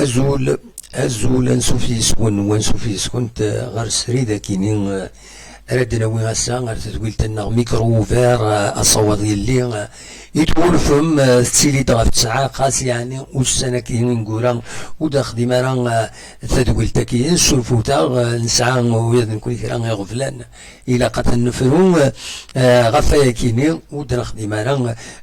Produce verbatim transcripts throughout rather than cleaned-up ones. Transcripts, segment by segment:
Azul, azul, ansuf yes-wen, wansuf yes-kent, eh, ɣer srid akini, eh, ara d-nawi ass-a ɣer tedwilt-nneɣ Micro Ouvert, eh, asawaḍ yelli, eh, i twulfem, eh, tettili-d ɣef tesɛa, xas yeɛni ussan-agi ineggura ur d-nexdim ara, eh, tadwilt-agi, nessurfut-aɣ, eh, nesɛa ula d nekkni kra iɣeblan. Ilaq ad ten-nefru, eh, ɣef wayakini ur d-nexdim ara,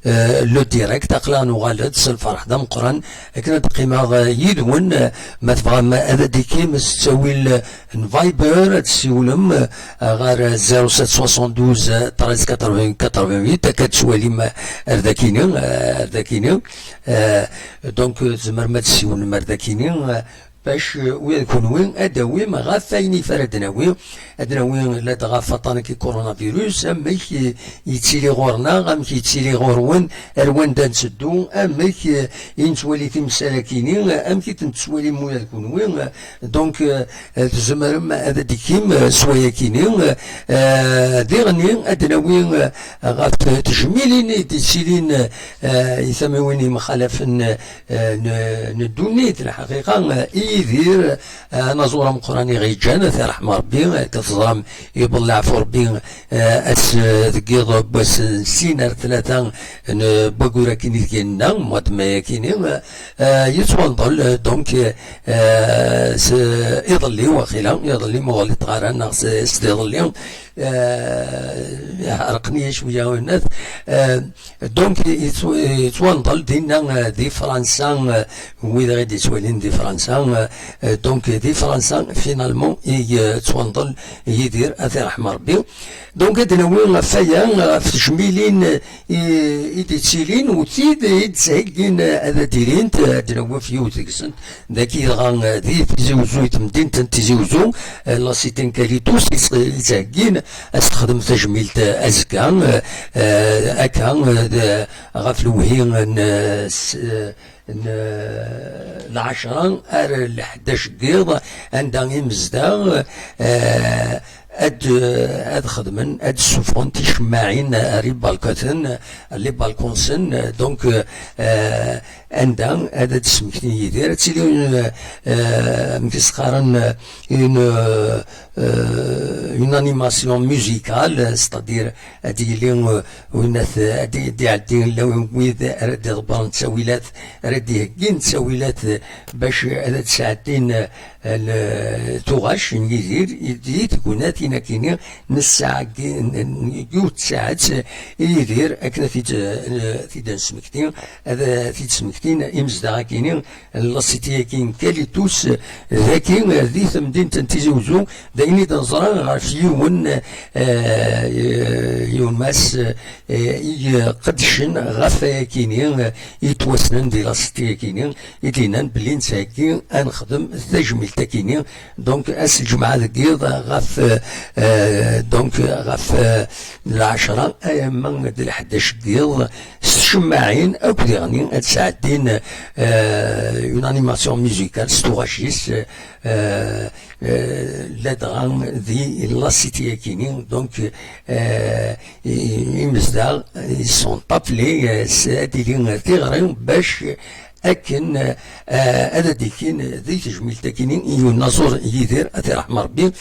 eh, le direct. Aql-aɣ nuɣal-d s lferḥ d ameqqran akken ad d-qqimeɣ, eh, yid-wen. Eh, ma tebɣam ad d-tikim s ttawil, eh, n Viber, ad tessiwlem, eh, ɣer, eh, zéro sept soixante-douze, eh, treize quatre-vingts quatre-vingt-huit, akka ad tettwalim, eh, ar dakini, eh, ar dakini. Eh, donc, eh, tzemrem ad tessiwlem ar dakini, eh, bac, eh, ula d kunwi ad d-awim ɣef wayen i ara d-nawi. Ad d-nawi ladɣa ɣef waṭṭan-agi coronavirus, amek, eh, yettili ɣur-neɣ, amek yettili ɣur-wen, ar wanda netteddu, amek, eh, i nettwali timsal-agi-ni, amek i tent-tettwalim ula d kunwi. Donc, eh, eh, tzemrem ad d-tikim, eh, s wayakini, eh, eh, diɣen ad d-nawi, eh, ɣef tejmilin i d-yettilin, eh, i tamiwin yemxalafen, eh, n, n ddunit, lḥaqiqa, eh, i Yidir, eh, anaẓur ameqqran i ɣ-yeǧǧan, ad t-iṛḥem Ṛebbi, eh, akka teẓram, yewweḍ leɛfu Ṛebbi, eh, ass, eh, deg yiḍ n wass n sin ar tlata n, eh, waggur akkin i tga-, yenna, mois de mai akkin, eh, eh, yettwanḍel, eh, donc, eh, s, iḍelli, waqila, iḍelli ma ur ɣliṭeɣ ara, neɣ s, s iḍelli, eh, ɛerqen-iyi cwiya, eh, Donc, yettw-, yettwanḍel dinna, eh, di Fransa, eh, wid i d-yettwalin di Fransa, eh, eh, donc, di Fransa, finalement, i, eh, yettwanḍel Yidir, ad t-iṛḥem Ṛebbi. Donc, ad d-nawi ɣef waya, ɣef tejmilin, eh, i, i d-yettilin, u tid i d-ttheggin, eh, ad d-ilint, eh, ad d-nawi ɣef yiwet deg-sent. Dagi dɣa, eh, di Tizi Uzzu, i temdint n Tizi Uzzu, eh, la cité n Kalitus, i s-, i ttheggin, ad s-texdem tajmilt, eh, azekka, eh, eh, akka, eh, d-, ɣef lewhi n, eh, s-, eh, n, eh, lɛecra ar lḥdac n yiḍ, anda imezdaɣ, eh, ad, ad xedmen, ad ssufɣen ticemmaɛin ar ibalkaten, ar les balcons-nsen, donc, eh, anda ad, ad d-smektin Yidir, ad tili, eh, eh, amek i s-qqaren, eh, une, eh, eh, une animation musicale, c'est-à-dire ad yili, eh, win ad, ad d-iɛeddin, llan wid ara d-iḍebbren ttawilat, ara d-iheggin ttawilat, eh, bac ad, ad sɛeddin, eh, l-, tuɣac n Yidir i, di tegnatin akini n ssaɛa n, n, n yiwet tsaɛet, eh, i Yidir akken ad t-id, eh, t-id-nesmekti, ad, eh, t-id-smektin imezdaɣ akini, la cité-agi n Kalitus, eh, dagi, eh, di temdint n Tizi Uzzu, d ayen i d-neẓra ɣef yiwen, eh, yiwen mass, eh, i iqeddcen ɣef wayakini, eh, yettwassnen di la cité-agini, i d-yennan belli nettheggi ad nexdem tajmilt-agini. Donc, ass n lǧemɛa deg yiḍ ɣef, eh, donc, ɣef, eh, lɛecra alamma d lḥdac n yiḍ, s tcemmaɛin akk diɣen ad sɛeddin, eh, une animation musicale s tuɣac-is, eh, eh, ladɣa di la cité-agini. Donc, eh, i-, imezdaɣ, ils sont appelés, eh, s-, ad d-tili tiɣri bac akken, eh, ad d-ikkin di tejmilt-agini i unaẓur Yidir, ad t-iṛḥem Ṛebbi.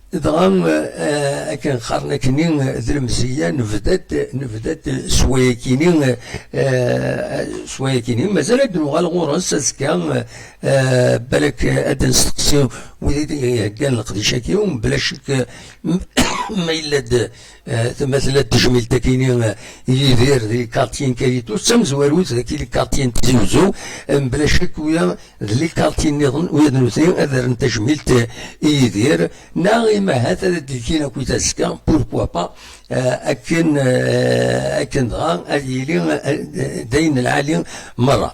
Dɣa, eh, akken qqaren akkenni, d lemzeyya, nebda-d, nebda-d s wayakini, eh, s wayakini. Mazal ad d-nuɣal ɣur-s azekka, eh, balak ad d-nesteqsi wid i d-iheggan leqdic-agi, mebla ccek, ma yella-d, eh, ma tella-d tejmilt-agini, eh, Yidir di lkartyi n Kalitus, d tamezwarut dagi lkartyi n Tizi Uzzu, eh, mebla ccek, wiya d lkartyi nniḍen, wiya d nutni ad rren tajmilt, eh, i Yidir, neɣ imahat ad d-ikkin akkit azekka, pourquoi pas, eh, akken, eh, akken dɣa ad yili, eh, d ayen lɛali merra.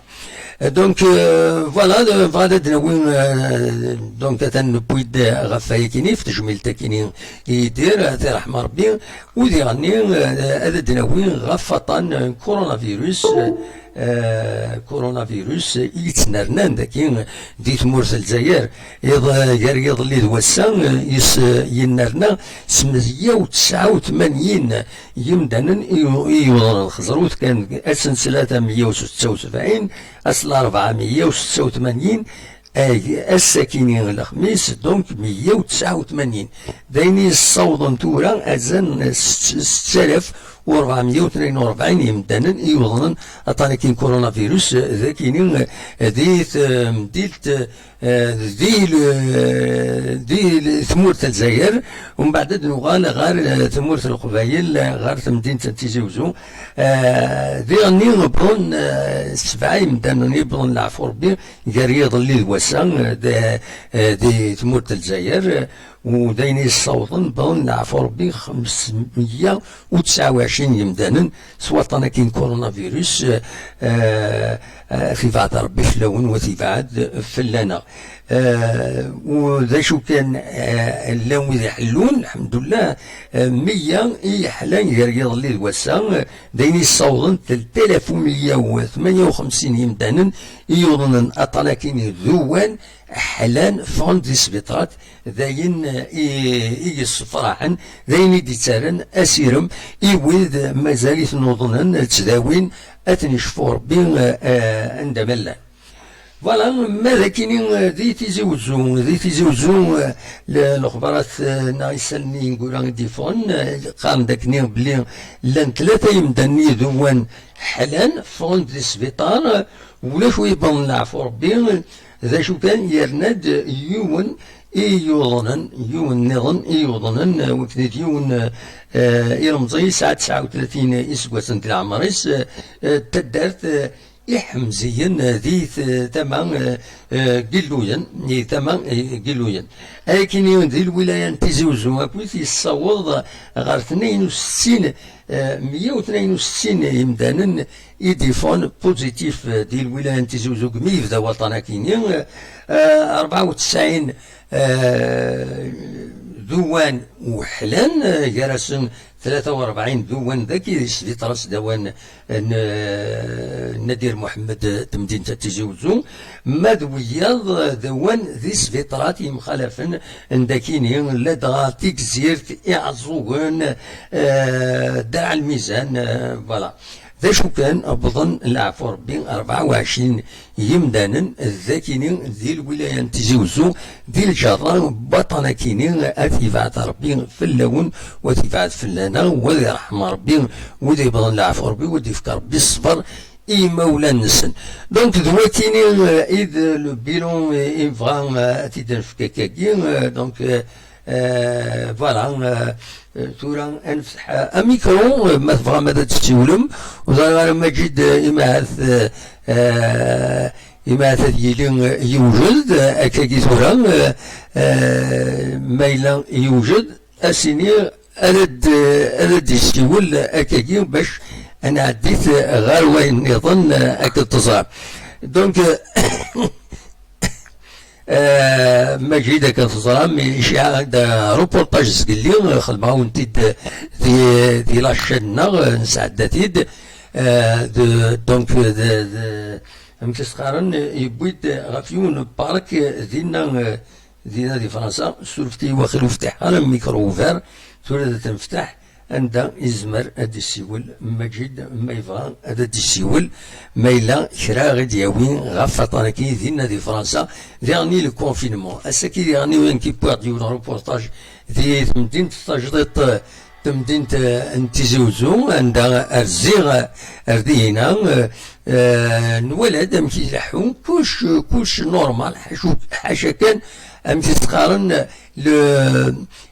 Donc, euh, voilà, euh, bɣiɣ ad d-nawi, euh, donc, atan newwi-d ɣef wayakini, f tejmilt-akini i Yidir, ad t-iṛḥem Ṛebbi, u diɣenni, euh, ad d-nawi ɣef waṭṭan n coronavirus, euh, Eh, coronavirus i yettnernan dagi di tmurt n Lezzayer. Iḍ-, gar yiḍelli d wass-a, eh, yis-, yennerna s meyya u tesɛa u tmanyin yimdanen i yu-, i yuḍnen. Xeẓrut kan, ass n ttlata meyya u setta u sebɛin, ass n larebɛa meyya u setta u tmanyin, ag-, ass-akini lexmis, donc meyya u tesɛa u tmanyin. D ayen i yessawḍen tura azal n s-, s-, settalaf u rebɛemya u tnin u rebɛin yimdanen i yuḍnen aṭṭan-agi n coronavirus, eh, d akini, eh, di temdilt, eh, di l-, di l-, tmurt n Lezzayer, umbeɛd ad nuɣal ɣer, eh, tmurt n Leqbayel, eh, ɣer temdint n Tizi Uzzu. Eh, diɣenni wwḍen, eh, sebɛa yimdanen i wwḍen leɛfu Rebbi, gar yiḍelli d wass-a, eh, d, eh, di tmurt n Lezzayer, eh, u d ayen i yessawḍen, bon, leɛfu Rebbi, xemsmeyya u tesɛa u ɛecrin yimdanen s waṭṭan-agi n coronavirus, eh, eh, eh, ad ibɛed Rebbi fell-awen, wa ad ibɛed fell-aneɣ. Eh, u d acu kan, eh, llan wid iḥellun, lḥemdullah, eh, meyya i yeḥlan gar yiḍelli d wass-a, eh, d ayen i yessawḍen telt alaf u meyya u tmanya u xemsin yimdanen i yuḍnen aṭṭan-agi d uwan, ḥlan, ffɣen di sbiṭarat, d ayen, eh, i, i yessefraḥen, d ayen i d-ittarran asirem i wid mazal-iten uḍnen ttdawin, ad ten-icfu Rebbi, eh, eh, anda ma llan. Voilà, ma d akini, eh, di Tizi Uzzu, di Tizi Uzzu, eh, le-, lexbarat, eh, neɣ isali n ineggura i d-yeffɣen, eh, qqaren-d akini belli llan tlata yemdanen i d uwan ḥlan, ffɣen di sbiṭar, eh, ulac wi yewwḍen leɛfu Rebbi, d acu kan, yerna-d yiwen i yuḍnen, yiwen nniḍen i yuḍnen, eh, wakken d yiwen, eh, eh, ilemẓi yesɛa tesɛa u tlatin iseggasen di leɛmer-is, eh, eh, d taddart, eh, Iḥemziyen, eh, di t-, tama, eh, eh, n Yilluyen, di tama, eh, n Yilluyen. Akken di lwilaya n Tizi Uzzu akkit yessaweḍ ɣer tnayen u settin, eh, meyya u tnayen u settin imdanen i d-iffɣen positif, eh, di lwilaya n Tizi Uzzu, mi yebda waṭṭan-akini, eh, rebɛa u tesɛin, eh, d uwan uḥlan, eh, gar-asen tlata u rebɛin d uwan dagi di sbiṭar-a s d awan n, eh, Nadir Muḥemmed, eh, temdint n Tizi Uzzu, ma d wiyaḍ, eh, d awan di sbiṭarat yemxalafen n dakini, ladɣa Tigzirt, Iɛeẓẓugen, eh, Ddeṛeɛ Lmizan, eh, voilà. D acu kan, wwḍen leɛfu Rebbi rebɛa u ɛecrin yimdanen dakini di lwilaya n Tizi Uzzu, di lǧerra n waṭṭan-akini, ad t-ibɛed Rebbi fell-awen, wa ad t-ibɛed fell-aneɣ, wa ad irḥem Rebbi wid yebɣen leɛfu Rebbi, wa ad ifk Rebbi ṣṣber i yimawlan-nsen. Donc, d wakini, eh, i d le bilan, eh, i nebɣa, eh, ad t-id-nefk akkagi, eh, donc, eh, Eh, voilà, eh, eh, tura ad nefteḥ, eh, amikru, eh, ma tebɣam ad d-tessiwlem. Ur ẓriɣ ara Maǧid, eh, imahat, eh, eh, imahat ad yili, eh, yewjed, eh, akkagi tura, eh, eh, ma yella yewjed, ad s-iniɣ ad d-, ad d-yessiwel akkagi bac ad nɛeddi-t ɣer wayen nniḍen, eh, akked teẓra. Donc, eh, Eh, Maǧid, akken teẓram, iciɛa-d reportage zgelli, xedmeɣ-awen-t-id di, di la chaîne-nneɣ, nesɛedda-t-id. Eh, de, donc, de, de, amek i s-qqaren, yewwi-d ɣef yiwen n park dinna, eh, dinna di Fransa. Surfet-iyi waqil ur ftiḥeɣ ara mikru ugar, tura ad t-nefteḥ. Anda yezmer ad d-yessiwel Maǧid, ma yebɣa ad d-yessiwel, ma yella kra i d-yawi ɣef waṭṭan-agi dinna di Fransa, diɣen i le confinement. Ass-agi diɣen i nekk i wwiɣ-d yiwen reportage di temdint tajdiṭ, temdint, eh, n Tizi Uzzu, anda rziɣ, eh, ar dihina, eh, eh, nwala-d amek i leḥḥun, kullec, kullec normal, ḥacu, ḥaca kan, amek i s-qqaren, le,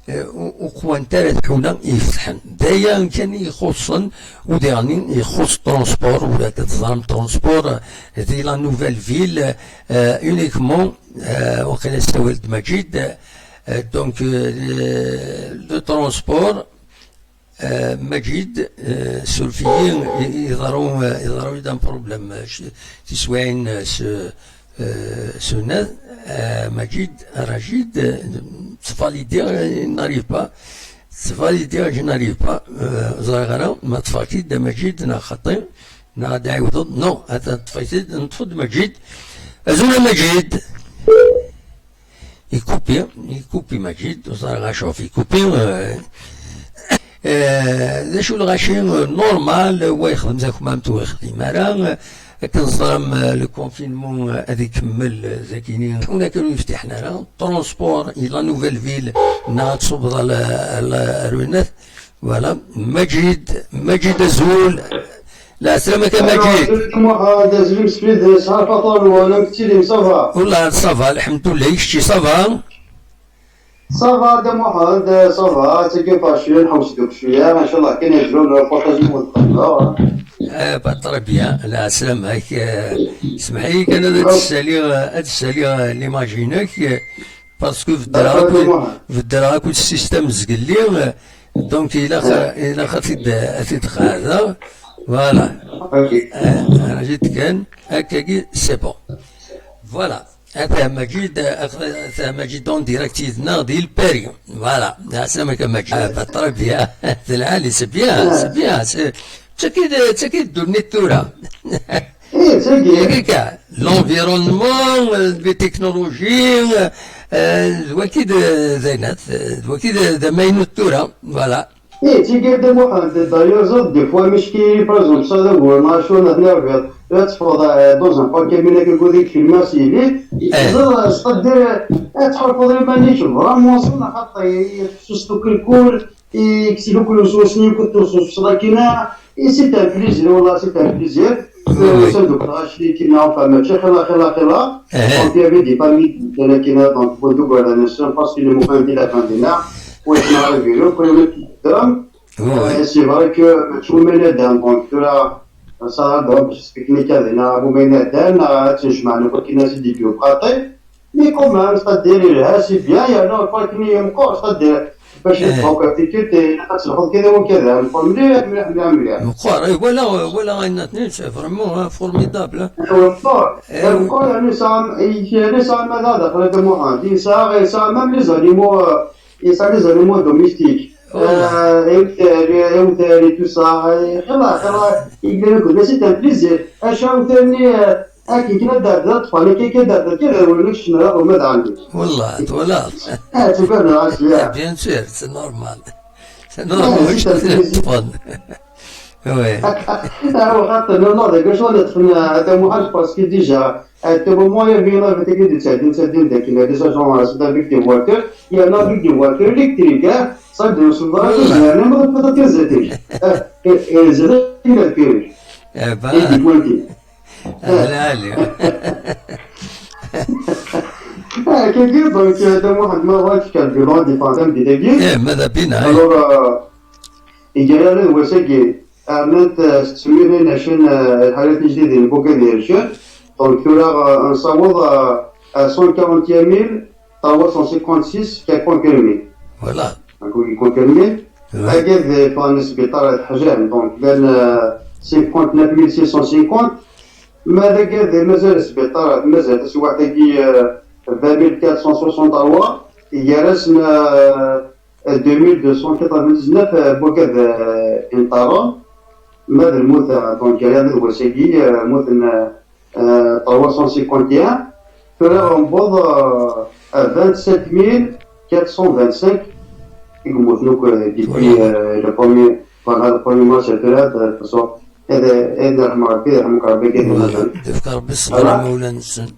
eh, u-, uqwant ara tḥuna i ifetḥen. D aya kan i ixuṣṣen, u diɣen ixuṣṣ transport, ula d teẓram transport, eh, di la nouvelle ville, eh, uniquement, eh, waqila yessawal-d Maǧid, eh, donc, eh, le transport, eh, Maǧid, eh, suref-iyi, i-, iḍerru, eh, iḍerru-yi-d un problème, eh, c-, tiswiɛin, eh, s, eh, s unad, eh, Maǧid, Rajid, eh, tvalidi, eh, n'arrive pas, tvalidi, je n'arrive pas, eh, ẓriɣ ara, ma ṭṭfeɣ-k-id, a Maǧid, neɣ xaṭi, Neɣ ad d-ɛiwdeḍ? Non, ad ṭṭfeɣ-t-id, neṭṭef-d Maǧid. Azul a Maǧid. Ikupi, ikupi Maǧid, ur ẓriɣ acu ɣef ikupi. Euh, euh, d acu lɣaci, euh, normal, wa yexdem takmamt, wa yexdim ara. Akken teẓram, euh, le confinement, euh, ad ikemmel, euh, zakini. Ur akken ur yeftiḥen ara. Transport, i la nouvelle ville, neɣ ad tṣubbeḍ ɣer, ɣer, ɣer Wenat. Voilà. Maǧid, Maǧid azul. Lɛeslama-k a Maǧid. Azul a Muḥend, azul imseflid, sɛa lfaṭur-nwen, amek tettili, ça va? Wallah, ça va, lḥemdullah, i kečči, ça va? Ça va, a Dda Muḥend, ça va, ttagi faci, nḥewwes deg cwiya, incallah kan yezlu lreportaj-nwen d-qebleɣ. Eh, bah, très bien, lɛeslama-k. Eh, semmeḥ-iyi kan ad d-ssaliɣ, ad d-ssaliɣ, eh, l'image-inek, eh, parce que beddreɣ akk, beddreɣ akk système zgelli, eh, donc ilaq, ilaq ad t-id-, ad t-id-qeɛdeɣ. Voilà. Ok. Eh, raǧit kan, akkagi, c'est bon. Voilà. Ata Maǧid, ata Maǧid en direct yid-neɣ di Lpari. Voilà. Ɛeslama-k a Maǧid. Ah, bah, très bien. D lɛali, c'est bien, c'est bien. C'est, d tagi d, d tagi d ddunit tura. Eh, d tagi. Tagi kan. L'environnement, euh, les technologies, euh, d waki d, d aynat, d waki d, d amaynut tura. Voilà. Eh, d tagi a Dda Muḥend, d'ailleurs, ẓid, des fois, micki, par exemple, ça, d agur, ma acu, ad nerbiḍ, ad teffeɣ, euh, dans un parc, am akken kud i filmer s yili, ẓid, c'est-à-dire, ad tḥulfuḍ iman-ik, vraiment, ẓid, axaṭer, tefsus tukelkul, i ksif akk uswasni, akk tefsus, c'est-à-dire, et c'est un plaisir, wallah, c'est un plaisir. Oui, oui. Au sein de Karachi, qui n'a enfin match, xila, xila, xila. Eh. Donc, il y avait des familles, il y en a qui n'a, donc, pour nous, voilà, nous sommes parce que le moment de la fin de l'an, oui, on a vu le premier drame. Oui, oui. Euh, c'est vrai que, tu me le donnes, donc, là, ça, donc, je sais que les cas, il y en a, vous m'avez dit, là, tu sais, je m'en occupe, là, c'est des vieux pratés. Mais quand même, c'est-à-dire, il y a, c'est bien, il y a un parc, il y a encore, c'est-à-dire, باش يتفوق التيكيت، إيه، خاص الخط كذا وكذا، نقول مليح، مليح، مليح، مليح. مقار، إيه، ولا، ولا غير اثنين، c'est vraiment، آه، formidable، آه. إيه، مقار. إيه، مقار، يعني، سام، إيه، يعني، سام هذا داخل هذا محمد، يسعى، يسعى même les animaux، آه، يسعى les animaux domestiques. والله. آه، إيه، وثاني، إيه، وثاني، tout ça، إيه، خلاص، خلاص، يقدر يقول، c'est un plaisir. أشياء ثانية، آه، Akken kan ad d-tɛeddiḍ ṭṭfeɣ-n akka, akka ad d-tɛeddiḍ kan ad rewlen akk ccna daɣ uma d ɛandi. Wallah, twalaḍ. Ah, tufiḍ neɣ acu? Ah, bien sûr, c'est normal. C'est normal, ah, c'est un plaisir. Ṭṭfen. Oui. Ah, xaṭer, non, non, deg acu ad ṭṭfen, ah, Dda Muḥend, parce que déjà, à tout moment, il y avait une invité qui disait, il y a des agents, ah, c'est avec des voitures, il y en a avec des voitures électriques, hein, ça, de, c'est vrai, mais même pas de, eh ben. Et des pointés. Ah, lɛali. Ah, kagi, donc, euh, Dda Muḥend, ma bɣa ad k-fkeɣ le bilan des femmes di dagi. Eh, mada bina, eh. Alors, euh, iger-aɣ d wass-agi, rnant, euh, settemya tnin ɛecrin, euh, lḥalat ijdiden n wagad ircen. Donc, tura, euh, nessaweḍ, euh, à cent quarante et un mille trois cent cinquante-six cas confirmés. Voilà. Donc, ur yettkonfirmi. Agad ffɣen sbiṭar ad ḥjan, donc llan, euh, cinquante-neuf mille six cent cinquante. Ma d agad mazal sbiṭar, mazal taswiɛt-agi, euh, vingt mille quatre cent soixante-trois, gar-asen, euh, deux mille deux cent quatre-vingt-dix-neuf, euh, n wagad, euh, inṭaren. Ma d lmut, euh, donc, gar-asen d wass-agi, euh, mmuten, euh, euh, trois cent cinquante et un, tura newweḍ, euh, à vingt-sept mille quatre cent vingt-cinq i yemmuten akk, euh, depuis, euh, le premier, voilà, le premier mars, tura, euh, ad, ad irḥem Rebbi, ad irḥem Rebbi, ad irḥem Rebbi. Voilà, ad yefk Rebbi ṣṣber i yimawlan-nsen.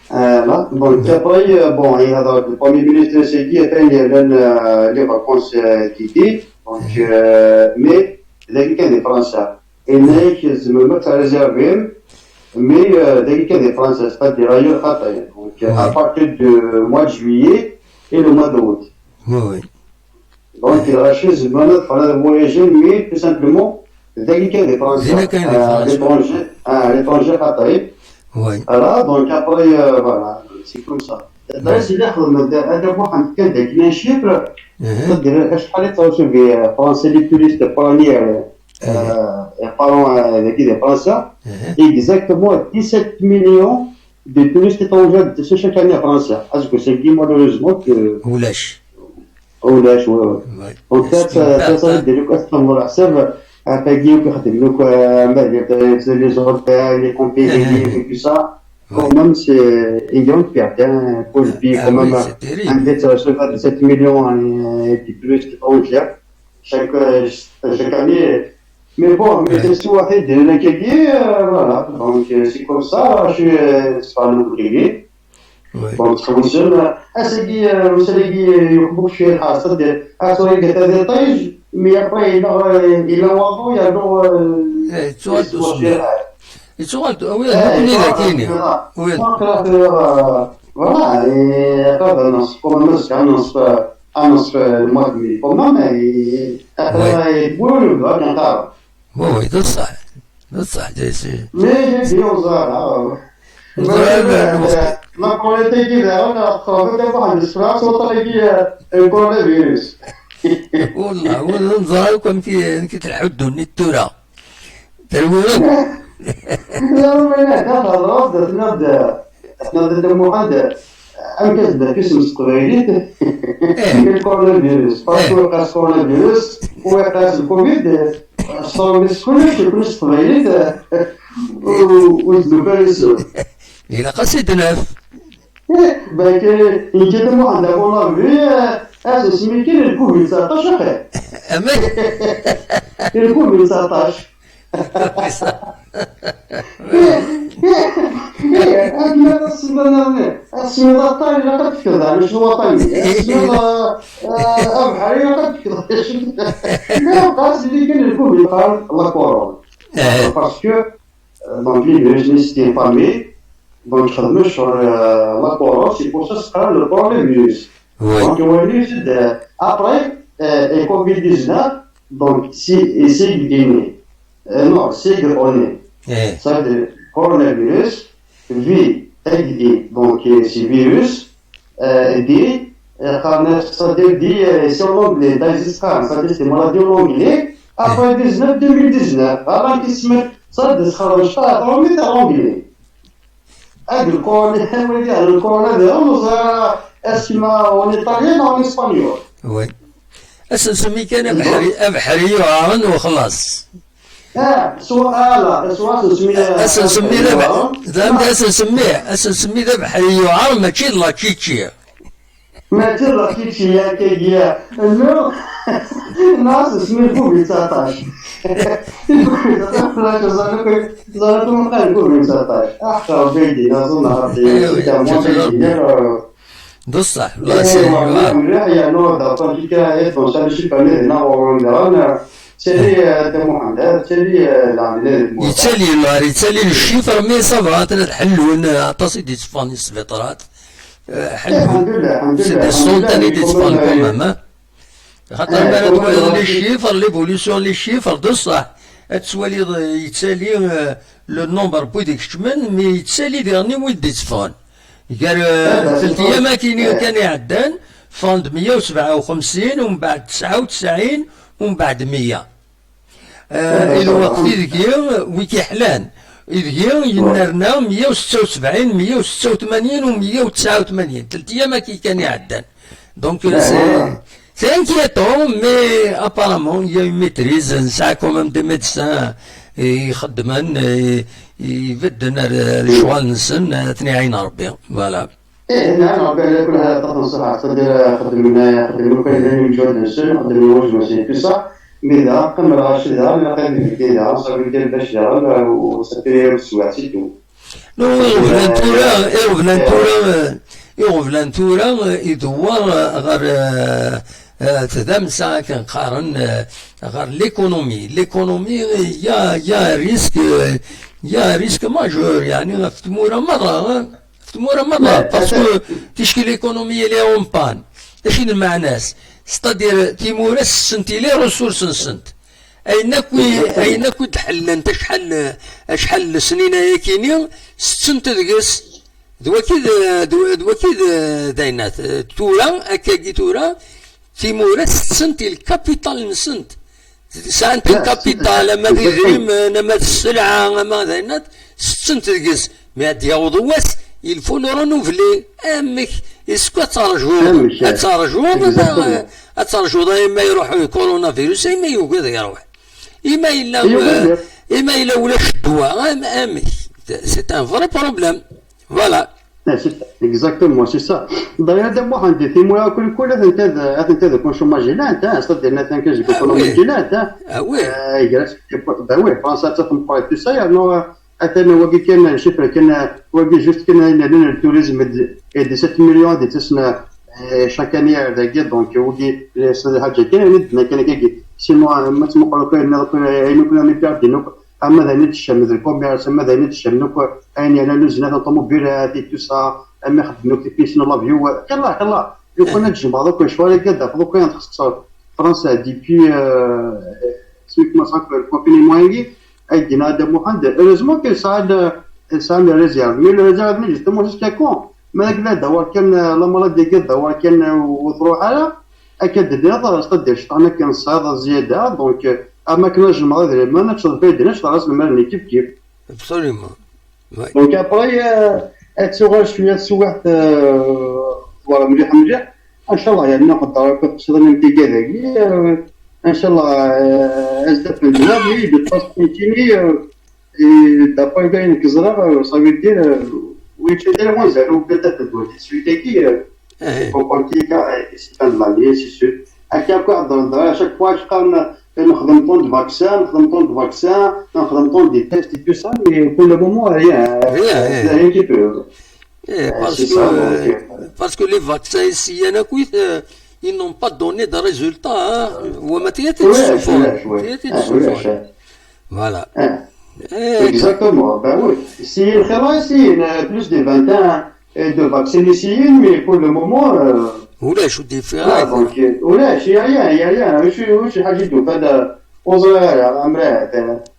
Voilà, donc après, euh, bon, il y a le premier ministre, c'est qui, enfin, il y a, euh, les vacances, euh, d'été, donc, euh, mais, d akken kan di Fransa. Yenna-yak tzemrem ad tréservim, mais, euh, dagi kan di Fransa, c'est-à-dire ailleurs xaṭi. Donc, euh, à partir du mois de juillet et le mois d'août. Oui, oui. Donc, lɣaci zemren ad ffɣen ad voyagen, mais tout simplement, dagi kan di Fransa. Din kan di Fransa. À l'étranger, à l'étranger xaṭi. Oui. Voilà, donc après, euh, voilà, c'est comme ça. L'adresse اللي خدمت هذا واحد كان داك un chiffre, c'est-à-dire شحال يتواصل في فرنسا les touristes par année, euh, euh, par an, euh, dagi di Fransa, exactement dix-sept millions de touristes étrangers chaque année à Fransa. Est-ce que c'est qui, malheureusement, que ulac. Ulac, oui, oui. Donc, ça, ça, ça, ça veut dire que c'est un bon حساب. Après, Guillaume, quand même, donc, euh, mais les, les, les autres, euh, les compagnies, et tout ça, quand même, c'est une grande perte, hein, pour le pays, quand même, hein. Un dette sur sept millions, hein, et puis plus étrangère, chaque, euh, chaque année. Mais bon, mais c'est ce qu'on a fait de la qualité, euh, voilà. Donc, euh, c'est comme ça, je suis, euh, c'est pas un ouvrier. Bon, c'est comme ça, là. Ah, c'est qui, euh, c'est qui, euh, يخبوك شوية الحاصل ديال، ah, c'est vrai que t'as des tâches, mais après, il a, euh, il a un enfant, il a donc, euh, يتسوى الدوسمية. يتسوى الدو-، oui, voilà. Voilà, et هذا نص، كما نص، نص، نص المهم، كما ما ي-، après, يقولوا، هذا نقارب. Oui, oui, بصح، بصح، جاي سي. Mais j'ai dit aux arabes. نزرع الوقت. ما قولت كذا، أنا أخطأت واحد السرعة، صوت لي، آه، الكورونا فيروس. والله، والله، نزرع كم كي، كي تلحد الدنيا التورا. تلويرك. لا، ما لا، لا، خلاص، نبدأ، نبدأ محمد. أم كذب في اسم الصغيرين. الكورونا فيروس، باسكو وقع الكورونا فيروس، ويقاس الكوفيد. الصوم بس كلش، كلش صغيرين. و-، وزدوا فارس. إلا قصيد ناف. باك يجي واحد أبو لافي، أساس ميكين الكوفيد تسعطاش أخي. أما الكوفيد تسعطاش. هاد السميضة، السميضة الطايلة قد كذا، مش الوطنية. السميضة، آه، أبحرية قد كذا. لا، قاس اللي كان الكوفيد قال لا كورونا. Parce que، آه، donc، les virus نيستين فامي، donc، خدموا sur، آه، la corona، c'est pour ça سقرا le coronavirus. Donc، هو اللي يزيد، آه، après، آه، et covid dix-neuf، donc، c'est, c'est guéri. Euh, non, c'est guéri. Ça veut dire coronavirus, vi, donc, euh, c'est virus, euh, di, euh, qqaren-as, c'est-à-dire di, euh, c'est en anglais, disease, c'est-à-dire c'est maladie en anglais. Après dix-neuf, deux mille dix-neuf, avant qu'il se mette, ça, de se rendre, je sais pas, en anglais. هاد الكورونا، هاد الكورونا ديالهم، est-ce que en italien ou en espagnol؟ Oui. أسمي كان أبحري، أبحري يعاون وخلاص. اه، سؤال، سؤال سمي، أسمي ذا بح-، ذا أسمي، أسمي ذا بحري يعاون، ماشي لا تشيتشي. ما تلقيتش يا كيكيا. نو. ناس اسمي الكوفيد تسعطاش. الكوفيد تسعطاش، زعما كوفيد، زعما كون قال الكوفيد تسعطاش. احقر بيدي، نظن عرفتي. ايوا، سيدي، يا مولاي، ربي. بصح، الله يسهل. مليح، يا نور، دا، كان كي كاين، كون سالي شي فامي هنا، ورون درانا. سيدي، آه، دا محمد، آه، سيدي، آه، لا، لا، لا. يتسالي النهار، يتسالي الشيفر، مي صافا، تنحلون، آه، عطاس يدي تصفاني السبيطرات. آه، حلو. الحمد لله، الحمد لله، سي دي الحمد لله. سونتاني دي تفان كومام، ها؟ خاطر آه، ما كومام. توالي لي شيفر، ليفوليسيون لي شيفر، بصح تسوالي يتسالي، آه، لو نومبر بويديك كتمن، مي يتسالي ديغني وين دي تفان. قال، آه، آه، ثلاث أيام كاين، آه. كان يعدان، فاند مية وسبعة وخمسين، ومن بعد تسعة وتسعين، ومن بعد مية. آه، الوقت إذ كي ويكي حلان، إذ كي ينرنا مية وستة وسبعين، مية وستة وثمانين و مية وتسعة وثمانين، ثلاث أيام كي كان يعدان. دونك، سي، سي انكيتون، مي ابارامون، يا اون ميتريز، نسعى كومام دي ميدسان يخدمن، ي-، يبدن ال-، الشغل نسن، آه، ثني عين ربي. فوالا. إيه، نعم، ربي على كل حال يعطيكم الصحة. صدير، خدم هنايا، خدم لو كان لي مجهود نسن، خدم لو واش ماشي كي صح. مي دا، قم الغاشي دا، لا قيم في كي دا، صافي كان باش دا، وصافي السواع سي تو. نو، إغفلان تورا، إغفلان تورا، إغفلان تورا، إدوار غير، آه، آه، تدامسا كنقارن، آه، غير ليكونومي. ليكونومي يا، يا ريسك، آه، يا ريسك ماجور، يعني، في تمورا مرة، آه. في تمورا مرة، باسكو تيشكي ليكونومي لي اون بان. اش المعناس؟ ستادير تيمورا سنتي لي ريسورس نسنت. اين كوي، اين كوي تحلنت شحال، شحال سنين ياكيني، ستنت دقس. دواكيد، دو-، دواكيد داينات. تورا، اكاكي تورا، تيمورا ستنت الكابيتال نسنت. سانت لا، الكابيتال، اما دي دريم، اما السلعة، اما داينات، ستنت دقس. مي هاد ياوض واس، يلفو نو رونوفلي. امك، اسكو ترجو، ترجو، ترجو دايما يروح كورونا فيروس، اما يوجد يروح. I ma yella, i ma yella ulac ddwa, am- amek? C'est un vrai problème. Voilà. Exactement, c'est ça. D'ailleurs, d Muḥend, timura kul kul atenta d atenta deg uncumaj yellan, c'est-à-dire atenta deg économie yellan. Ah oui. Bah oui, Fransa d tameqqrant, tout ça, yernu atan wagi kan, chiffre kan, wagi juste kan ayen yellan le tourisme d dix-sept millions d-yettasen chaque année ar dagi, donc wagi c'est ḥaǧa kan ayen d-nnan kan akkagi. Sinon, ma tmuqleḍ kan ayen akk, ayen akk la média din akk, ama d ayen i d-teccamen d le commerce, ama d ayen i d-teccamen akk, ayen yernan le zdat n ṭumubilat et tout ça, ama ixedmen akk tipisin n l'avion, xilla xilla. Lukan ad tjemɛeḍ akk lecɣal-agi, ad d-tafeḍ akk ayen txeṣṣer Fransa depuis, euh, asmi commence akk le confinement-agi, ay d-yenna Dda Muḥend, heureusement que sɛan, sɛan les réserves, mais les réserves-nni justement jusqu'à quand? Ma d akken ad d-awar kan la maladie-agi, ad d-awar kan ur truḥ ara, akka d-tenniḍ, c'est-à-dire cṭan akken tesɛiḍ zzyada, donc, euh, am akken ad tjemɛeḍ idrimen, ad teččeḍ ifayden, ad teččeḍ aselmad-nni kif kif. Absolument. Donc après, euh, ad tuɣal cwiya teswiɛt, euh, war mliḥ mliḥ. Inchallah, yerna qedder akk ad teqsiḍ am tigad-agi, euh, inchallah, euh, ad s-d-afen ddwa, mais de toute façon, nekkini, euh, et d'après d ayen nekk ẓriɣ, euh, ça veut dire, euh, ur yečči ara wanzar, ur d-afen ddwa di teswiɛt-agi, euh, Eh, pour politique, euh, c'est fin de l'année, c'est sûr. Akka akk heddren, à chaque fois, qqaren, euh, nexdem tant de vaccins, nexdem tant de vaccins, nexdem tant de tests et tout ça, mais pour le moment, rien, euh, Rien, rien. Rien qui peut. Eh, parce c'est que, ça, euh, donc, euh, parce que les vaccins ici, il y en a qui, euh, ils n'ont pas donné de résultats, hein. وما تياتي ولاش تشوفون. ولاش وي تياتي آه، ولاش تشوفون. Voilà. آه. Eh, Exactement, ben oui. Si خلاص, il y a plus de vingt ans, euh, de vaccins ici, mais pour le moment, euh, ولاش ودي في là, donc, euh, ولاش, il y a rien, il y a rien. وش وش حاجة يدوك هذا وزراء عمرات, euh,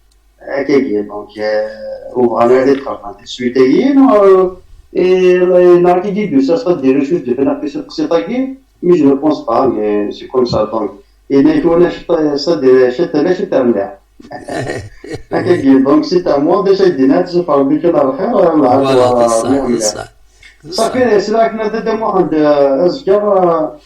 هكاكي, donc, euh, وبغانا هذه تخرج السويتيين, euh, et نهار كي يدوز ça, c'est-à-dire, je suis de faire la piste de mais je ne pense pas, mais c'est comme ça, donc. Et donc, on a, c'est-à-dire, c'est-à-dire, c'est-à-dire, هكاكي, donc, c'est à moi déjà, يدينا تشوف ربي كي الخير. Voilà, c'est ça, c'est ça. صافي, سلاك نادى دم واحد, آه، أزكى, آه،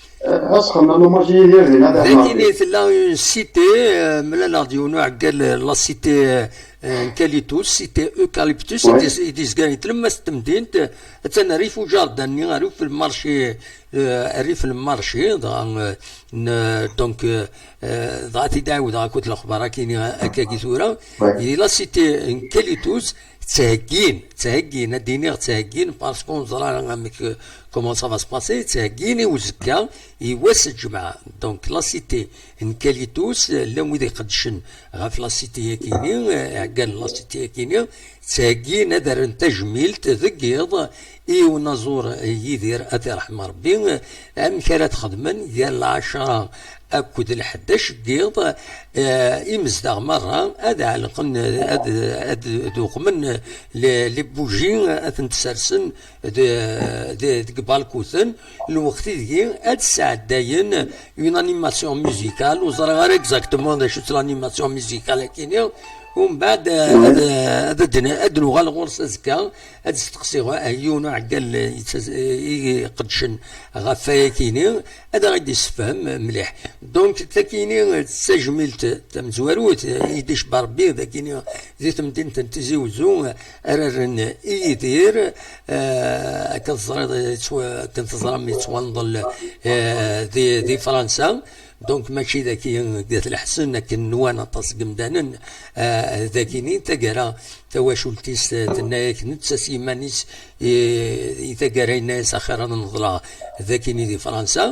أسخن أنا ماشي يدير هذا ذاكيني تلا اون سيتي, آه، ملا نارديونو عقال لا سيتي, آه، آه، كاليتوس, سيتي اوكاليبتوس, وي. يديز كان يتلمس التمدينت, آه، تنا ريف وجاردن, ريف المارشي, آه، ريف المارشي, دغا, آه، ن-, دونك, آه، آه، دغا تيداو دغا كنت الاخبار كيني هكا كي ثورة. وي. يدي لا سيتي كاليتوس, تهجين, تهجين, الدينيغ تهجين, باسكو زرا ميك كومون سا فا سباسي, تهجين وزكا, يواس الجمعة. دونك لا سيتي نكاليتوس, لم ويدي قدشن غاف لا سيتي ياكيني, آه، عقال لا سيتي ياكيني, تهجين هذا رن تجميلت ذقيض, اي ونزور يدير اثي رحم ربي, آه، امك راه تخدمن ديال العشرة اكد الحداش قيض, آه، يمزدغ مرة, هذا علقن, هذا, هذا دوقمن لي, لي بوجي, اثن تسرسن, د-، د-، deg balkuten, lweqt ideg ad sɛeddayen une animation musicale, ur ẓriɣ ara exactement d acu-tt l'animation musicale akini, umbeɛd, eh, ad, ad, ad, ad nuɣal ɣur-s azekka, ad steqsiɣ, eh, yiwen uɛeggal, eh, yettaz-, eh, iqeddcen ɣef wayakini, ad aɣ-d-issefhem mliḥ. Donc, takini d tajmilt tamezwarut, eh, i d-icebba Rebbi, d akini di temdint n Tizi Wezzu, ara rren i Yidir, eh, akken teẓriḍ, yettwa-, akken teẓram yettwanḍel, eh, di, di Fransa. Donc mačči d aki d At Leḥsen akken nwan aṭas n yemdanen, eh, d akini taggara tawacult-is, eh, tenna-yak netta s yiman-is i, i taggara yenna-yas axir ad neḍleɣ d akini di Fransa.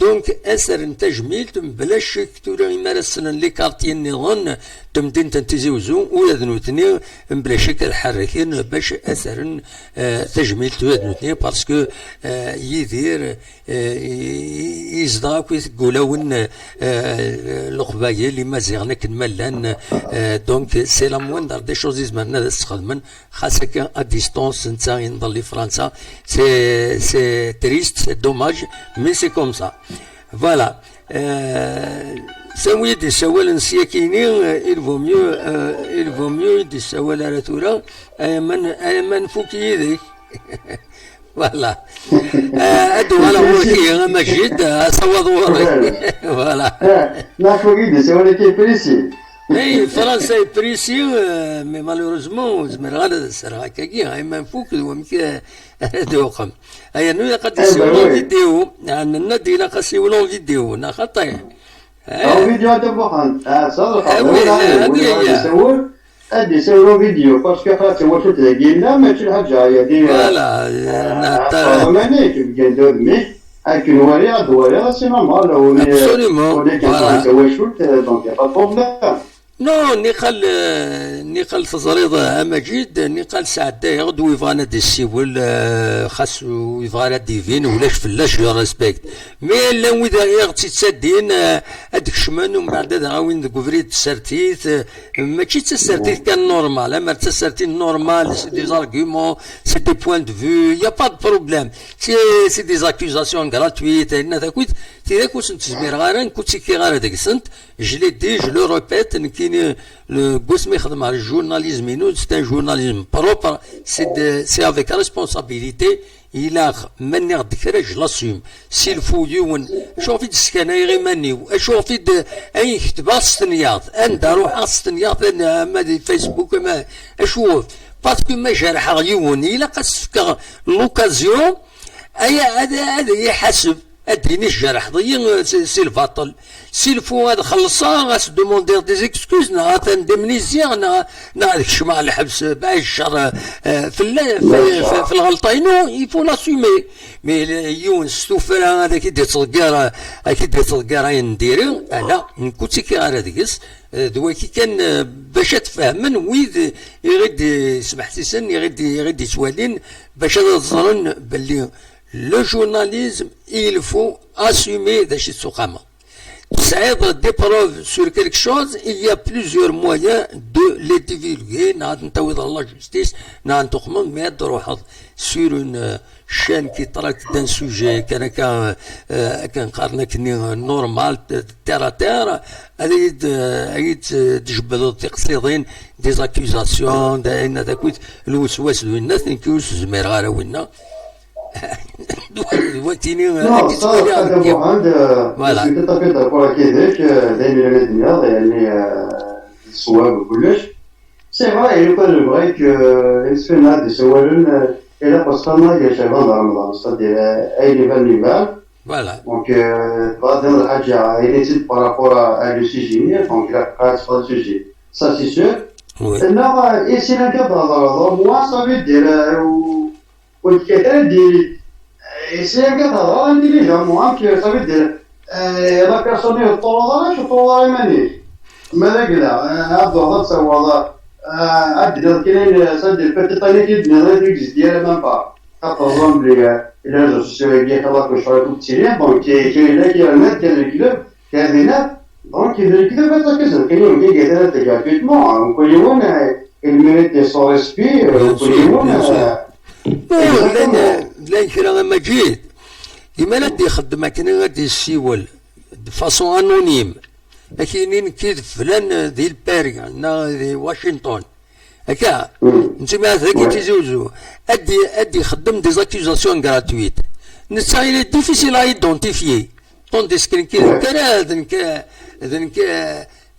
Donc, ad s-rren tajmilt, mebla ccek tura imi ara ssnen les quartiers nniḍen n temdint n Tizi Wezzu, ula d nutni mebla ccek ad ḥerrken bac ad s-rren, eh, tajmilt ula d nutni, parce que, eh, Yidir, eh, i-, i-, yezdeɣ akk i tegulawen, eh, Leqbayel, Imaziɣen akken ma llan, eh, donc c'est la moindre des choses i zemren ad as-sxedmen. Xas akka à distance, netta yenḍel di Fransa, c'est, c'est triste, c'est dommage, mais c'est comme ça. Voilà. Euh, sawi d-issawalen s yakini, euh, il vaut mieux, euh, il vaut mieux d-issawal ara tura, ay aman, ay aman fuk yid-k. Voilà. Euh, ad uɣaleɣ ɣur-k, a Majid, euh, asawaḍ ɣur-k. Voilà. Nafuk i d-issawalen ki précis. Hey, Fransa est pressée, euh, mais malheureusement, ur zmireɣ ara ad as-rreɣ akkagi, ayma nfuk d wamek, euh, ara d-uqem. Aya nu ilaq ad d-issiwel en vidéo, nenna-d ilaq ad siwel en vidéo, neɣ xaṭi? En vidéo a Dda Muḥend. Ah, ça, ah oui, ah oui, ad d-issiwel en vidéo, parce que xaṭi tawacult dagi yella, mačči lḥaǧa, yadi, voilà, euh, netta, akken wariɣ, ad wariɣ, c'est normal, on est, absolument, on est quelqu'un, voilà, tawacult, euh, donc y a pas de problème. Non, niqal, euh, niqal teẓriḍ, euh, a Maǧid, niqal sɛeddayeɣ-d wi yebɣan ad d-issiwel, euh, xas wi yebɣan ad d-ibin, ulac fell-as, je respecte. Mais llan wid i ɣ-tt-ittadin, euh, ad d-kecmen, umbeɛd ad ɣawin deg ubrid n tsertit, euh, mačči d tasertit kan normal, amer d tasertit normal, c'est des arguments, c'est des points de vue, y a pas de problème. C'est, c'est des accusations gratuites, ayen takit, tidak ur sent-zmireɣ ara, nekk ur ttekkiɣ ara deg-sent, je l'ai dit, je le répète, nekkini, le, deg wasmi xedmeɣ le journalisme-inu, c'est un journalisme propre, c'est de, c'est avec responsabilité, ilaq, ma nniɣ-d kra, je l'assume. S'il faut yiwen, acuɣef i d-sskanayeɣ iman-iw, acuɣef i d, ayen ketbeɣ s tenyaḍt, anda ruḥeɣ s tenyaḍt, ama di Facebook, ama, acuɣef? Parce que ma jerḥeɣ yiwen, ilaq ad s-fkeɣ l'occasion, aya, ad, ad iyi-ḥaseb. Ad d-yini tjerḥeḍ-iyi, euh, si, si lbaṭel. S'il faut ad xellṣeɣ, ad s-demander des excuses, neɣ ad t-indemniziɣ, neɣ, neɣ ad kecmeɣ lḥebs, euh, baɛid ccer, euh, euh, fell-, f-, f-, f-, f lɣelṭa-inu, il faut l'assumer. Mais, euh, yiwen s tuffra ad ak-id-ittḍeggar, euh, ad ak-id-ittḍeggar ayen n diri, ala, nekk ur ttekkiɣ ara deg-s, euh, d waki kan, euh, bac ad t-fehmen wid i ɣ-id-ismeḥsisen, i ɣ-id-, i ɣ-id-ittwalin, bac ad ẓren belli le journalisme, il faut assumer d acu i d-tuqameḍ. Tesɛiḍ des preuves sur quelque chose, il y a plusieurs moyens de les divulguer, neɣ ad n-tawiḍ ɣer la justice, neɣ ad n-tuqmeḍ, mais ad d-truḥeḍ sur une, euh, chaîne qui traite d'un sujet kan akka, euh, akken qqaren akkenni, euh, normal, t-, terre à terre, ad iyi-d, euh, ad iyi-d, euh, d-tjebdeḍ tiqsiḍin, des accusations, d ayen ad akk lweswas d winna, nekk ur s-zmireɣ ara winna. D wa-, d wakkini, euh, non, ad ça, yettwali Xaṭi Muḥend, euh, voilà, je suis tout à fait d'accord avec Idric, euh, d ayen illan ad d-nniɣ, yani, euh, d ṣṣwab kullec. C'est vrai, il est pas le vrai que, euh, imsefham ad d-ssawalen, euh, ilaq usqameɣ gar Caɛban d Remḍan, c'est-à-dire, euh, ayen ibanen iban. Voilà. Donc, euh, tebɣa ad d-tiniḍ lḥaǧa, ayen i tt-id par rapport à, à le sujet-nni, donc, ilaq ad teffeɣ le sujet. Ça, c'est sûr. Oui. Neɣ, euh, ici, la guerre, au moins, ça veut dire, euh, ou, ou le critère de, euh, ici, la guerre, intelligemment, hein, que ça veut dire, euh, la personne est trop dans la, trop dans la manière. Mais là, euh, à droite, ça, voilà. Euh, à droite, quel est le, ça, de peut-être, il y a des gens qui existent, même pas. Par exemple, les, euh, les réseaux sociaux, il y a la couche, tout petit, donc, qui, qui, là, qui a le net, qui a le club, qui a des net, donc, il y a le club, ça, que ça, qui est, qui est, qui est gratuitement, hein. Donc, il y a, euh, il mérite son respect, euh, bien sûr, il y a, bien sûr, euh, non, exactement. Llan, llan kra a Maǧid, liman ad d-ixeddem akken ad d-yessiwel de façon anonyme, ad k-yini nekki d flan, euh, di Lpari, neɣ di Washington. Akka, mm, netta mi ara dagi, ouais, Tizi Uzzu, ad d-, ad d-ixeddem des accusations gratuites. Netta, il est difficile à identifier. Tandis que nekki d, ouais, nekk ara, d nekk, d nekk,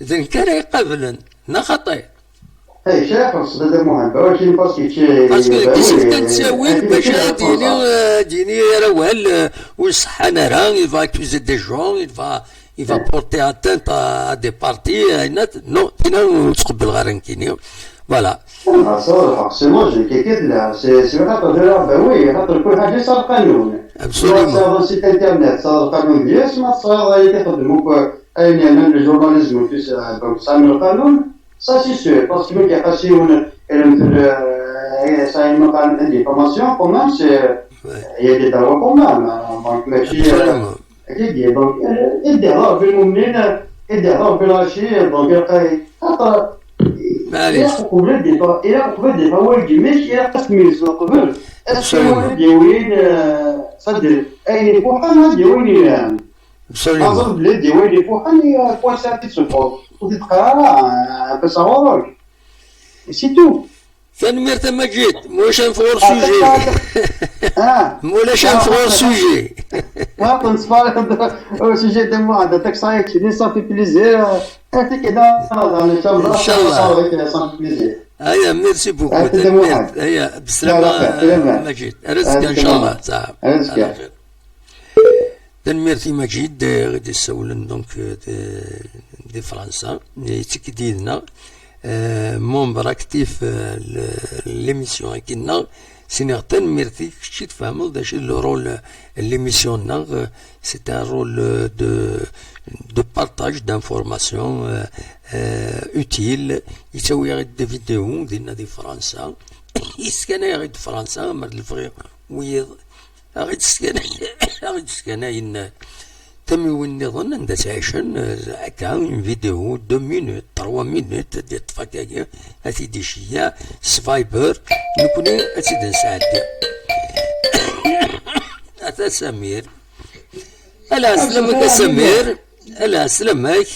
d nekk ara iqablen. Neɣ xaṭi? Ay, kra xelṣ, Dda Muḥend, walakin parce que, parce que, bah, kis oui, kan ttawil, euh, bac ad d-yini, euh, ad d-yini ara awal, euh, ur iṣeḥḥan ara, il va accuser des gens, il va, il va porter atteinte à, à des partis, euh, non, tina ur ttqebbleɣ ara nekkini. Voilà. Ah, ça, c'est moi, j'ai quelqu'un de là. C'est, c'est vrai, bah oui, il y a pas de quoi, c'est ça le canon. Absolument. Ça, c'est Internet, ça, le canon, bien sûr, ça, il y a des trucs de mots, quoi. Ah, il y a même le journalisme, tout ça, donc ça, le canon, ça, c'est sûr, parce que le cas, si on, elle, euh, ça, il m'a parlé d'information, quand même, c'est, ouais, il y a des droits quand même, hein, donc, mais si, euh, absolument. Akka i d-, donc, euh, i d-ihḍer Rebbi lmumnin, i d-ihḍer Rebbi lɣaci, donc, ilaq, xaṭer, maɛlic, ilaq uqbel ad d-iffeɣ, ilaq uqbel ad d-iffeɣ wawal n yimi-k, ilaq ad s-tmeyyzeḍ uqbel. Est-ce que, absolument, ad d-yawin, euh, c'est-à-dire, ayen ifuḥen, ad d-yawin yelhan. Absolument. Aẓer belli ad d-yawin ifuḥen, i, euh, quoi ça, ad t-id-teffeɣ. Ur t-id-qqar ara, euh, ɣef asaɣur-ik. C'est tout. Tanemmirt a Maǧid, ma ulac ad neffeɣ ur sujet. Ah, ma ulac ad neffeɣ ur sujet. Ur sujet de moi, de texte, ça fait plaisir. Inchallah. Inchallah. Aya, merci beaucoup. Tanemmirt. Aya, beslama a Maǧid. Ar azekka, inchallah. Tanemmirt i Maǧid, eh, i d-issawlen, donc, eh, di, di Fransa, yetteg-d yid-neɣ, eh, membre actif, eh, l-, l'émission-agi-nneɣ, s-iniɣ tanemmirt-ik, kečč i tfehmeḍ d acu i d le rôle, eh, n l'émission-nneɣ, eh, c'est un rôle, eh, de, de partage, d'information, eh, eh, utile, yettawi-aɣ-d des vidéos, dinna di Fransa, yeskanay-aɣ-d Fransa, mer d lebɣi wiyiḍ, a ɣ-id-skan-, a ɣ-id-skanayen tamiwin nniḍen anda ttɛicen, eh, akka, une vidéo, deux minutes, trois minutes, ad d-iṭṭef akkagi, ad t-id-iceyyeɛ s Viber, nekkni ad tt-id-nesɛeddi. Ata Samir. Ala, ɛeslama-k a Samir. Ala, ɛeslama-k.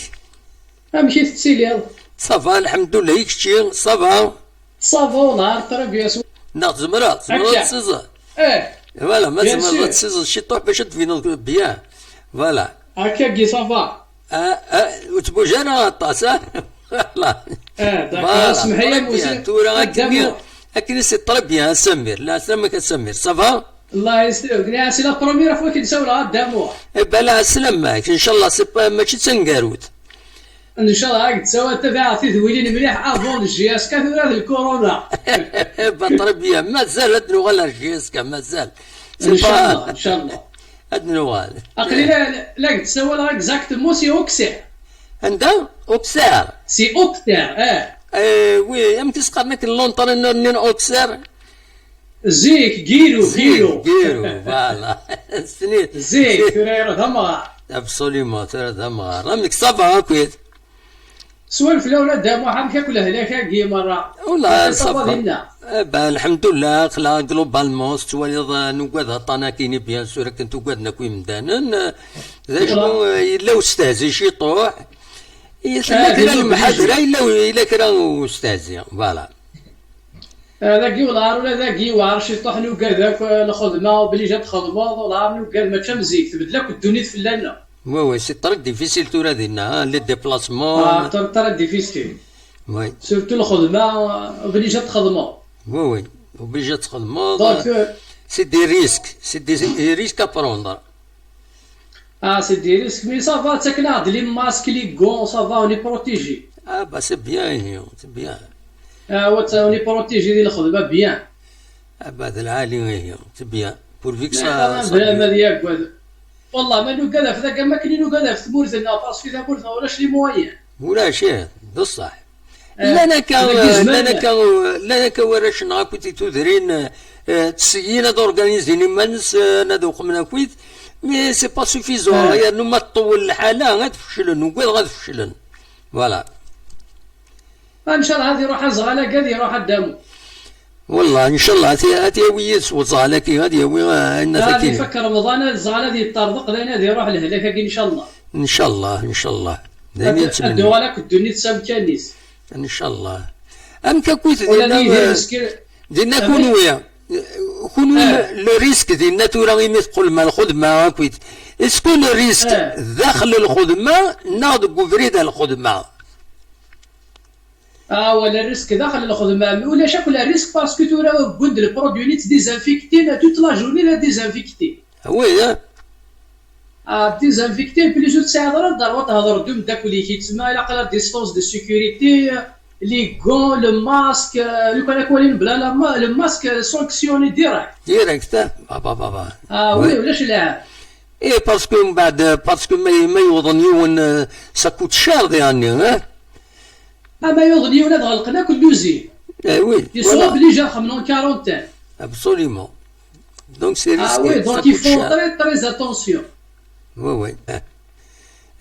Amek i tettiliḍ? Ça va, lḥemdullah, i kečči, ça va? Ça va, والله très bien. Neɣ tzemreḍ, tzemreḍ ad tiẓeḍ? Eh. Voilà, ma tzemreḍ ad tiẓeḍ ciṭuḥ bac ad tbineḍ bien. Voilà. Akkagi, ça va. Ah, ah, ur ttbuj ara aṭas, ah. Voilà. Eh, d'accord. Voilà. Très bien. Tura akken, akken c'est très bien, a Samir. Lɛeslama-k a Samir, ça va? Allah yeslam. C'est la première fois que nsawel ɣer Dda Muḥ. Eh ben, lɛeslama-k. Inchallah, c'est pas, mačči d taneggarut. Inchallah, ad k-d-sawal tabiɛet tidwilin mliḥ avant le J S K, tura d lkuruna. Ba, très bien. Mazal ad nuɣal ar J S K, mazal. C'est pas inchallah, inchallah. Ad nuɣal. Aql-i la, la, la k-d-sawaleɣ exactement si Auxerre. Anda? Auxerre? Si Auxerre, eh. Eh, oui, amek i s-qqaren akken l'entraîneur-nni n Auxerre? Zik, Giru, Zik, Giru. Giru, voilà. Ssnen. Zik, tura d amɣar. Absolument, tura d amɣar. Amek ça va akkit? Swal fell-awen a Dda Muḥ, amek akk lehlak-agi merra? Ula, ça va dinna. Eh ben, lḥemdullah, aql-aɣ globalement, tettwaliḍ, eh, nugad aṭṭan akkin, bien sûr, akken tugaden akk imdanen, eh, d acu, eh, yella ustehzi ciṭuḥ, eh, tella kra n lemḥadra, yella, yella kra n ustehzi, voilà. Ah, dagi, wellah, ula dagi, yewɛer ciṭuḥ, nugad akk, eh, lxedma, obligé ad txedmeḍ, wellah, nugad, mačči am zik, tbeddel akk ddunit fell-aneɣ. Oui, oui, c'est très difficile tura dinna, hein, les déplacements. Ah, très, très difficile. Oui. Surtout lxedma, eh, obligé ad txedmeḍ. Oui, oui, obligé ad txedmeḍ. Donc, euh, c'est des risques, c'est des, des risques à prendre. Ah, c'est des risques, mais ça va, ttaken-aɣ-d les masques, les gants, ça va, on est protégé. Ah, bah, c'est bien, ihi, c'est bien. Ah, ouais, on est protégé di lxedma, bien. Ah, bah, d lɛali, ihi, c'est bien. Pourvu que ça, ça dure. Bla ma d-yagad. Wallah, ma nugad ɣef tagama akken i nugad ɣef tmurt-nneɣ, parce que tamurt-nneɣ ulac les moyens. Ulac, ih, d ṣṣeḥ. Eh, llan akka, llan akka, llan akka warrac-nneɣ akkit i tudrin, eh, ttṣeyyin ad organizin iman-nsen, ad uqmen akkit, mais c'est pas suffisant, eh, yernu ma tṭewwel lḥala, ad feclen, ugadeɣ ad feclen. Voilà. Inchallah, ad iruḥ azɣal-agi, ad iruḥ a Dda Muḥ. Wallah, inchallah, ad t-, ad t-yawi yid-s weẓɣal-agi, ad yawi, eh, ayen ad t-akkin. Ad ifak Remḍan, azɣal ad yeṭṭerḍeq, dayen ad iruḥ lehlak-agi, inchallah. Inchallah, inchallah. D ayen i nettmenni. Ad tuɣal akk ddunit s amkan-is. Inchallah. Amek akkit dinna, dinna kunwi, kunwi, le, le risque dinna tura imi teqqlem ar lxedma akkit. Est-ce que le risque daxel lxedma neɣ deg ubrid ar lxedma? Ah, wala risque daxel lxedma, mais ulac akk la risque parce que tura wwin-d le produit-nni ttdésinfectin, toute la journée la désinfecté. Ah oui, hein? Ah, désinfecté, plus ur tesɛiḍ ara ddar wa tehḍeṛ d umeddakel-ik, yettma ilaq la distance de sécurité, les gants, le masque, euh, lukan ad k-walin bla la ma-, le masque, euh, sanctionné direct. Direct, hein? Ba, ba, ba, ba. Ah oui, ulac lɛeb. Eh, parce que mbeɛd, parce que ma, ma yuḍen yiwen, euh, ça coûte cher, yeɛni, hein? Ama yuḍen yiwen ad ɣelqen akk l'usine. Eh oui, ils sont obligés ad xedmen en quarantaine. Absolument. Donc c'est risqué. Ah oui, donc il faut très, très attention. Oui, oui.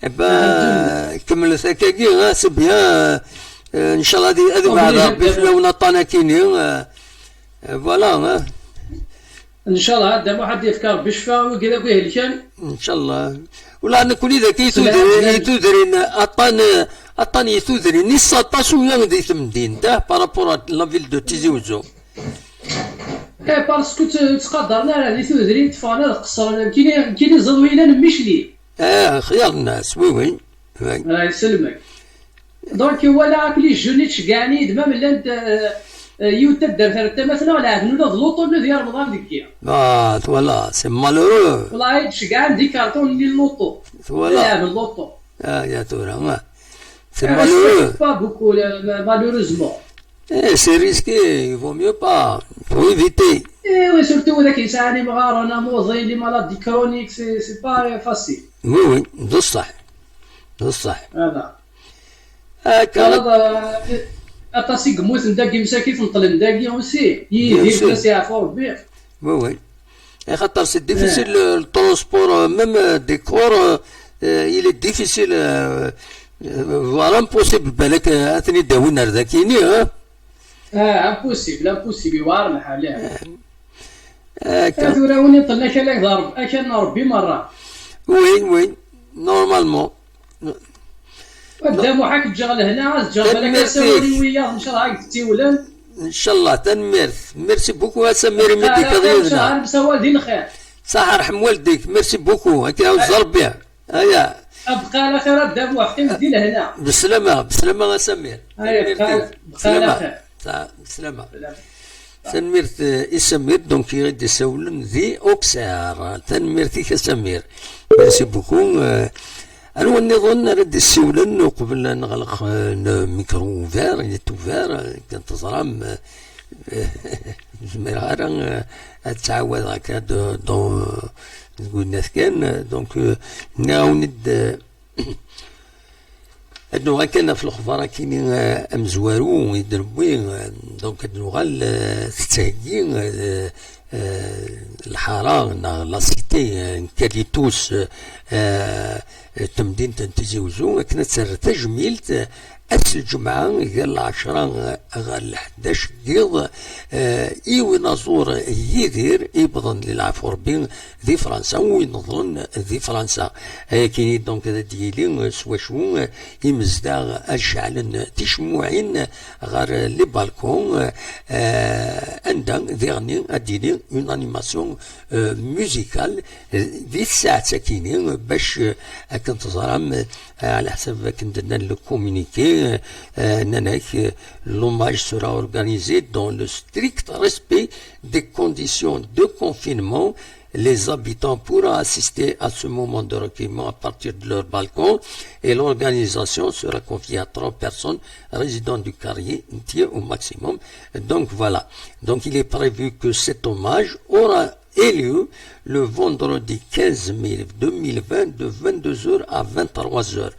Eh ben, kemmlet akkagi, hein, c'est bien. Euh, euh, inchallah, ad, ad ibeɛɛed Rebbi fell-awen aṭṭan akkin-nni, euh, euh, voilà, hein. Inchallah, a Dda Muḥ ad d-yefk Rebbi ccfa i wigad akk ihelken. Inchallah. Ula nekkni dagi i tudrin, i tudrin aṭṭan, eh, Aṭan i tudrin, i s aṭas uya di temdint, ah, par rapport à la ville de Tizi Ouzou. Eh, parce que tt-, ttqadaren ara di tudrin, tteffɣen ad qeṣṣren, nekkini, nekkini ẓeḍwilan n Micli. Eh, xyar nnas, oui, oui. Oui. Ah, iselmek. Donc, wala akk les jeunes i ttceggɛen-iyi-d, ma llant, eh, eh, yiwet taddart ar tama-s, neɣ lɛebden ula d luṭu nni di Remḍan deg yiḍ. Ah, voilà, c'est malheureux. Wallahi, ttceggɛen di karṭun-nni n luṭu. Voilà. Lɛeb n luṭu. Ah, ya tura, ah. C'est malheureux. Pas beaucoup, le, le, malheureusement. Eh, c'est risqué, il vaut mieux pas. Faut éviter. Eh oui, surtout widak yesɛan imɣaren, amuḍin, les maladies chroniques, c'est, c'est pas, euh, facile. Oui, oui, d ṣṣeḥ. D ṣṣeḥ. Voilà. Akka. Aṭas i yemmuten dagi, msakit neṭṭlen dagi aussi. Yidir fell-as yeɛfu Rebbi. Oui, oui. Axaṭer c'est difficile, eh, le, le transport, euh, même, euh, des corps, euh, euh, il est difficile, euh, euh, voire impossible, balak, euh, ad ten-id-awin ar dakini, hein? Ah, impossible, impossible, yewɛer lḥal, ah. Eh, akka. Ah, tura win iṭṭlen akal akal n Rebbi, akal n Rebbi merra. Oui, oui, normalement. Wadda Muḥ, ad k-ǧǧeɣ lehna, ad ǧǧeɣ balak asawal i wiyaḍ, ncallah ad k-d-ssiwlen. Ncallah, tanemmirt. Merci beaucoup, a Samir, imi d-tekkiḍ yid-neɣ. Ncallah ad nemsawal di lxir. Saḥ, rḥem waldik, merci beaucoup. Akka, a Rebbi. Aya. Abqa ɛla xir a Dda Muḥ, qqim di lehna. Beslama, beslama a Samir. Aya, tanemmirt-ik. Bqa, bqa ɛla xir. Sa-, beslama. Beslama. Tanemmirt, eh, i Samir, donc, i ɣ-d-isawlen di Auxerre. Tanemmirt-ik a Samir. Merci beaucoup. Eh, anwa nniḍen ara d-issiwlen uqbel ad neɣleq, eh, le micro ouvert, il est ouvert, eh, kan teẓram, eh, ur zmireɣ ara, eh, ad ttɛawadeɣ akka d-, d-, deg winnat kan, eh, donc, eh, nniɣ-awen-d, eh, ad nuɣal kan ɣef lexbar akini, eh, amezwaru i d-newwi, eh, donc ad nuɣal, eh, tettheggi, eh, eh, lḥara neɣ la cité, eh, n Kalitus, eh, eh, temdint n Tizi Uzzu, akken ad terr tajmilt, eh, ass n lǧemɛa gar lɛecṛa, eh, ɣer leḥdac n yiḍ, eh, i winaẓur Yidir iwwḍen di leɛfu Rebbi di Fransa, wi ineḍlen di Fransa. Ayakini, donc, ad d-yili, eh, s wacu, eh, imezdaɣ ad ceɛlen ticemmuɛin ɣer les balcons, eh, anda diɣenni ad d-yili une animation, eh, musicale, eh, di tsaɛet akini, bac, eh, akken teẓram, eh, ɛla ḥsab akken d-nnan le communiqué, eh, nnan-ak, eh, l'hommage sera organisé dans le strict respect des conditions de confinement. Les habitants pourront assister à ce moment de recueillement à partir de leur balcon et l'organisation sera confiée à trois personnes résidant du quartier au maximum. Donc voilà. Donc il est prévu que cet hommage aura ait lieu le vendredi quinze mai deux mille vingt de vingt-deux heures à vingt-trois heures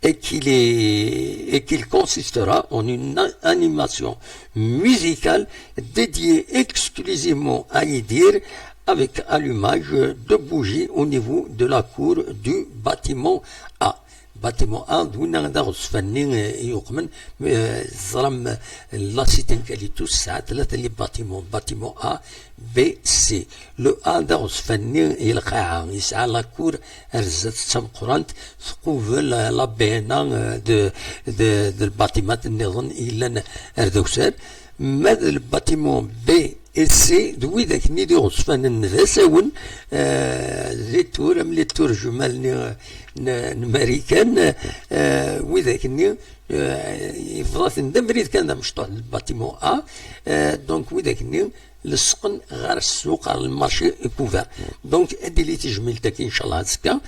et qu'il est, et qu'il consistera en une a-, animation musicale dédiée exclusivement à Yidir avec allumage de bougies au niveau de la cour du bâtiment A. Bâtiment A, d winna d aɣezfan-nni, eh, i yuqmen, eh, teẓram, eh, la cité n Kalitus tesɛa tlata n les bâtiments, bâtiment A, B, C. Le A d aɣezfan-nni i lqaɛa, yesɛa la cour ar zdat d tameqqrant, tqubel, eh, la B N A, eh, de, de, de lbaṭimat nniḍen i yellan ar dewser. Ma d le bâtiment B et C, d widak-nni d iɣezfanen d asawen, eh, les tours, am les tours jumelles-nni, eh, n, n Marikan, eh, widak-nni, eh, yebḍa-ten d abrid kan d amecṭuḥ, le bâtiment A, eh, donc widak-nni lesqen ɣer ssuq, ɣer le marché couvert. Donc, ad d-tili tejmilt-agi, inchallah, azekka.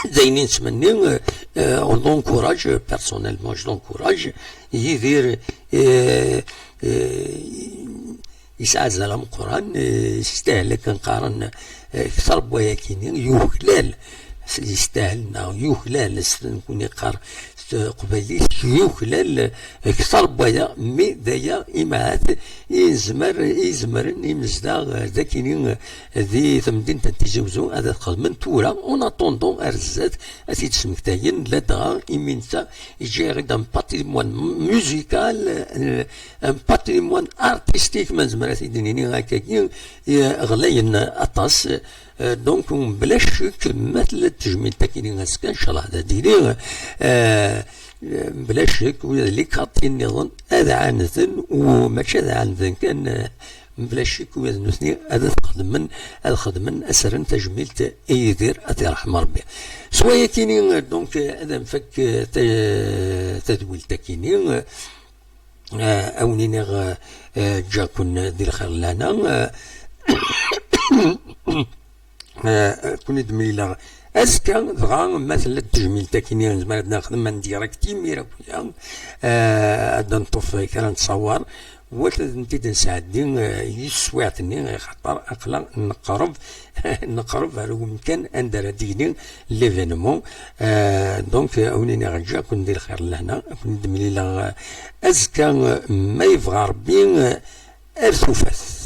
D ayen i nettmenni, eh, eh, on encourage, personnellement, je l'encourage, Yidir, eh, eh, yesɛa azal ameqqran, eh, yestahel akken qqaren, eh, kter n wayakini, yuklal, yestahel neɣ yuklal, s nekkni qqar s teqbaylit, yuklal, eh, kter n waya, mi d aya imahat i nezmer, i izemren imezdaɣ, eh, dakini, eh, di temdint n Tizi Uzzu ad xedmen tura, en attendant ar zdat ad t-id-smektayen, ladɣa imi netta iǧǧa-yaɣ-id un patrimoine musical, euh, un patrimoine artistique, ma nezmer ad t-id-nini akkagi, eh, ɣlayen aṭas. Euh, donc, mebla ccek, ma tella tejmilt akini azekka, inchallah, ad d-tili, euh, Mebla ccek, ula d likaṭi nniḍen ad ɛaneden, u mačči ad ɛaneden kan, eh, mebla ccek, ula d nutni ad t-xedmen, ad xedmen, ad s-rren tajmilt i Yidir, ad t-yerḥem Rebbi. S wayakini, donc, ad nfak, eh, ta-, tadwilt-akini, eh, a wen-iniɣ, eh, eh, ǧǧiɣ-ken di lxir lehna, eh, Eh, ad ken-id-mlileɣ azekka, dɣa ma tella-d tejmilt akkin, nezmer ad nexdem en direct imir akk-ya, eh, ad d-neṭṭef kra n ttṣawar, wala ad tent-id-nesɛeddi, eh, i teswiɛt-nni, axaṭer aql-aɣ neqreb, neqreb ar wemkan anda ara d-yili l'événement. Eh, donc, eh, a wen-iniɣ ǧǧiɣ-ken di lxir n lehna, ad ken-id-mlileɣ, eh, azekka, eh, ma yebɣa Rebbi, eh, ar tufat.